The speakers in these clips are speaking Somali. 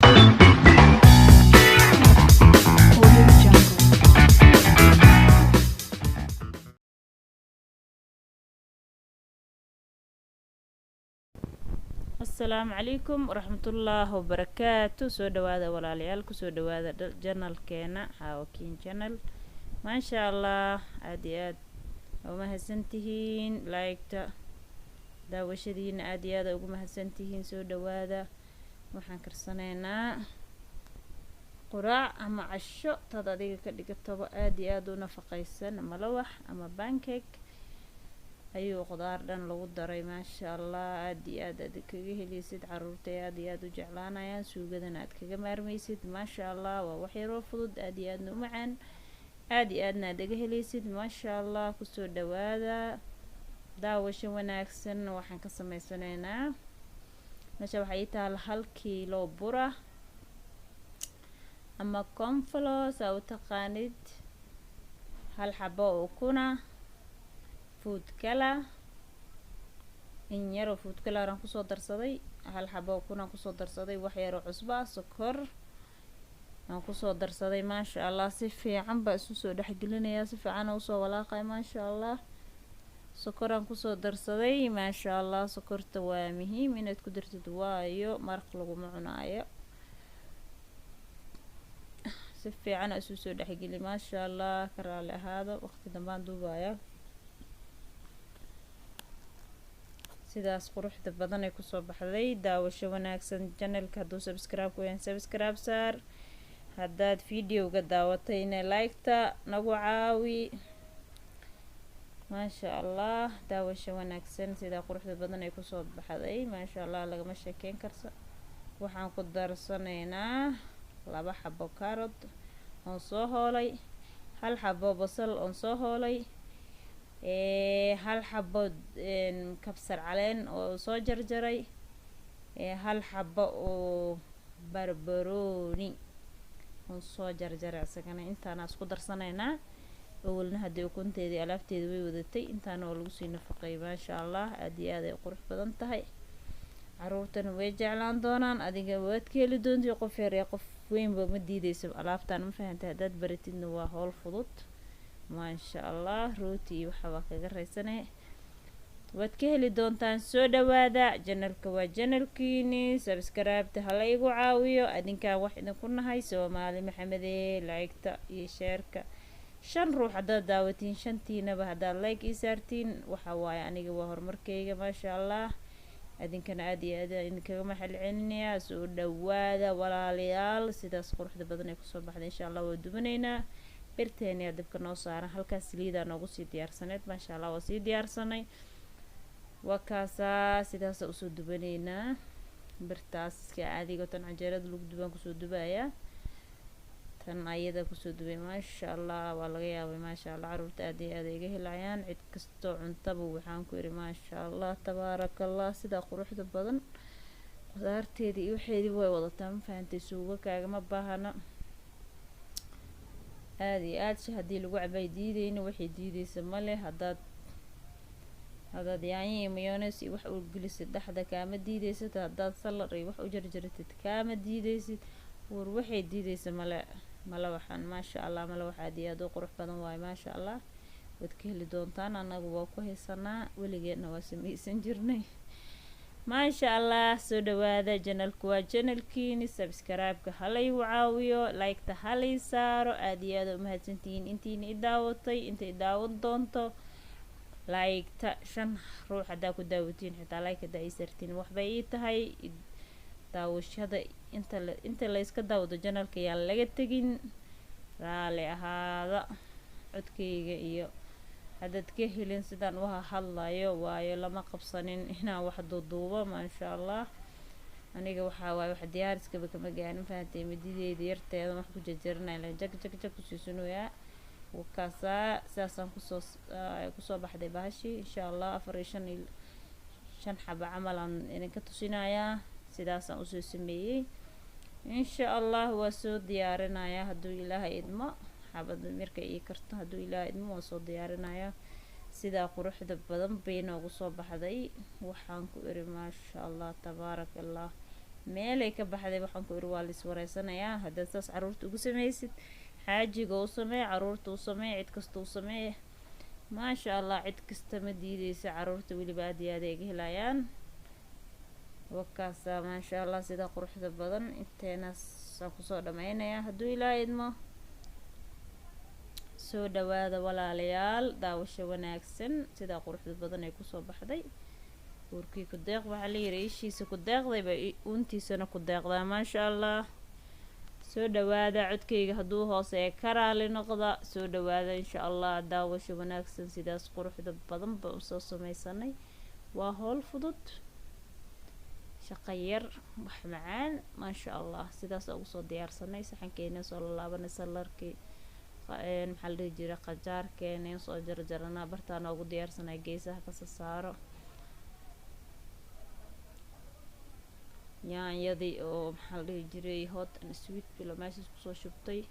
Audio Jungle. Asalaamu calaykum waraxmatullaahi wabarakaatu. Soo dhawaada walaalayaal, kusoo dhawaada channelkeena Xaawakiin Channel. Maasha Allah, aada iyo aad waa mahadsantihiin like-ta, daawashadiina aada iyo aad ugu mahadsantihiin. Soo dhawaada. Waxaan karsanaynaa quraac ama casho, taad adiga ka dhigataba, aada iyo aada u nafaqaysan. Malawax ama pancake ayuu qudaar dhan lagu daray. Maasha Allah, aada iyo aad aad kaga heleysid, caruurta aada iyo aada u jeclaanayaan, suugadana aad kaga maarmeysid. Maasha Allah, waa wax yaroo fudud, aada iyo aadna u macaan, aada iyo aadna aad aga heleysid. Maasha Allah, kusoo dhawaada, daawasho wanaagsan. Waxaan ka sameysanaynaa meesha waxaa ii taala 1 kiilo bura ama cornflour saa u taqaanid, hal xabo oo ukuna, food color in yaroo food color aan kusoo darsaday, hal xabo ukunaan kusoo darsaday, wax yaroo cusbo ah, sokor aan kusoo darsaday. Maasha Allah, si fiican baa isu soo dhexgelinayaa, si fiican usoo walaaqay. Maasha Allah, sokoraan kusoo darsaday. Maasha Allah, sokorta waa muhiim inaad ku dartid, waayo maraq laguma cunaayo. Si fiican isu soo dhexgeli. Maasha Allah, ka raali ahaado, waqti dambaan duubaya. Sidaas quruxda badan ay kusoo baxday. Daawasho wanaagsan. Channelka hadduu subscribe ku yahay, subscribe saar. Haddaad videoga daawatayna, like-ta nagu caawi. Maasha Allah, daawasho wanaagsan. Sidaa quruxda badan ay kusoo baxday, maasha Allah, lagama sheekeyn karsa. Waxaan ku darsanaynaa laba xabo carrot oon soo hoolay, hal xabo basal oon soo hoolay, hal xabo kabsar caleen oo soo jarjaray, hal xabo oo barbarooni oon soo jarjaray isagana. Intaana isku darsanaynaa. Awalna haddii ukunteedii alaabteeda way wadatay, intaana waa lagu sii nafaqeeyay. Maasha Allah, aada iyo aad ay qurux badan tahay, caruurtana way jeclaan doonaan, adiga waad ka heli doontii. Qof yar iyo qof weynba ma diideyso alaabtaan, ma fahantay? Haddaad baratidna waa howl fudud. Maasha Allah, rooti iyo waxa waa kaga raysane, waad ka heli doontaan. Soo dhawaada, channelka waa channelkiini. Subscribe-ta hala igu caawiyo, adinkaan wax idinku nahay. Soomaali Maxamedee, like-ta iyo share-ka. Shan ruux haddaad daawatiin, shantiinaba haddaad like ii saartiin, waxa waaye aniga waa horumarkeyga. Maasha Allah, adinkana aada iyo aad idinkaga mahad celinayaa. Soo dhawaada walaalayaal. Sidaas quruxda badan ay kusoo baxday. Insha Allah waa dubanaynaa. Birteeniyaa dabka noo saaran, halkaas saliidaa noogu sii diyaarsaneyd. Maasha Allah, waa sii diyaarsanay, waa kaasaa. Sidaasa usoo dubanaynaa. Birtaas iska caadiga, tan canjeerada lagu dubaan kusoo dubayaa, tan ayada kusoo dubay. Maasha Allah, waa laga yaabay. Maasha Allah, caruurta aad iyo aad ay iga helayaan, cid kastoo cuntaba. Waxaan ku ihi, maasha Allah, tabaaraka Allah, sidaa quruxda badan qudaarteedii iyo waxeedii way wadataa, ma fahantay? Suugo kaagama baahana. Aada iyo aad shi haddii lagu cabay diideyna, waxay diideysa male. Haddaad yaanyo iyo mayonnaise iyo wax u gelisid dhexda, kaama diideysid. Haddaad salad iyo wax u jarjaratid, kaama diideysid. War waxay diideysa male. Male waxaan, maasha Allah, male wax aad iyo aad u qurux badan waaye. Maasha Allah, waad ka heli doontaan. Annagu waa ku haysanaa, weligeedna waa sameysan jirnay. Maasha Allah, soo dhawaada. Channelku waa channelkiini. Subscribe-ka halaygu caawiyo, like-ta halay saaro. Aada iyo aada umahadsantihiin intiina i daawatay, inta i daawan doonto. Like-ta shan ruux haddaa ku daawatiin, xitaa like haddaa ii sartiin, waxbay ii tahay. Daawashada inta layska daawado channelka yaan laga tegin. Raali ahaada codkeyga iyo haddaad ka helin sidaan u hadlayo, waayo lama qabsanin inaan wax duuduubo. Maasha Allah, aniga waxaa waaye wax diyaariskaba kama gaarin, fahantay? Midideeda yarteeda wax ku jarjaranaya la jag jag jag kusiisanayaa. Wakaasaa, sidaasaan kusoo baxday bahashii. Insha Allah, afar iyo shan iyo shan xaba camal aan idinka tusinayaa. Sidaasaan usoo sameeyey. Insha Allah waa soo diyaarinayaa hadduu Ilaahay idmo. Xabada markay ii karto, hadduu Ilaahay idmo, waa soo diyaarinayaa. Sidaa quruxda badan bay noogu soo baxday. Waxaan ku iri, maasha Allah, tabaaraka Allah. Meelay ka baxday waxaan ku iri waa la iswareysanayaa. Haddaad saas caruurta ugu sameysid, xaajiga u samee, caruurta u samee, cid kasta u samee, maasha Allah, cid kasta ma diideysa. Caruurta weliba aad iyo aad ay ga helayaan. Wakaasa, maasha Allah, sida quruxda badan inteenaasaan kusoo dhameynayaa hadduu Ilaa idmo. Soo dhawaada walaalayaal, daawasho wanaagsan. Sidaa quruxda badan ay kusoo baxday. Uurkii ku deeq waxaa la yiri, ishiisa ku deeqdayba uuntiisana ku deeqdaa, maasha Allah. Soo dhawaada. Codkayga hadduu hooseeya ka raali noqda. Soo dhawaada insha Allah, daawasho wanaagsan. Sidaas quruxda badan baan usoo sameysanay. Waa howl fudud, shaqo yar, wax macaan, maasha Allah. Sidaas ugu soo diyaarsanay saxankeena, soo lalaabanay salarkii, maxaa la dhihi jiray, qajaarkeena soo jarjaranaa, bartaa noogu diyaarsanay, geesaha kasa saaro yaanyadii oo maxaa la dhihi jiray, hot and sweet bilo meeshaas kusoo shubtay.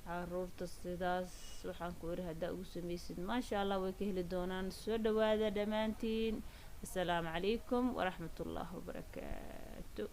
Caruurta sidaas waxaan ku iri haddaa ugu sameysid, maasha Allah, way ka heli doonaan. Soo dhawaada dhammaantiin. Assalaamu calaykum waraxmatullaahi wabarakaatu.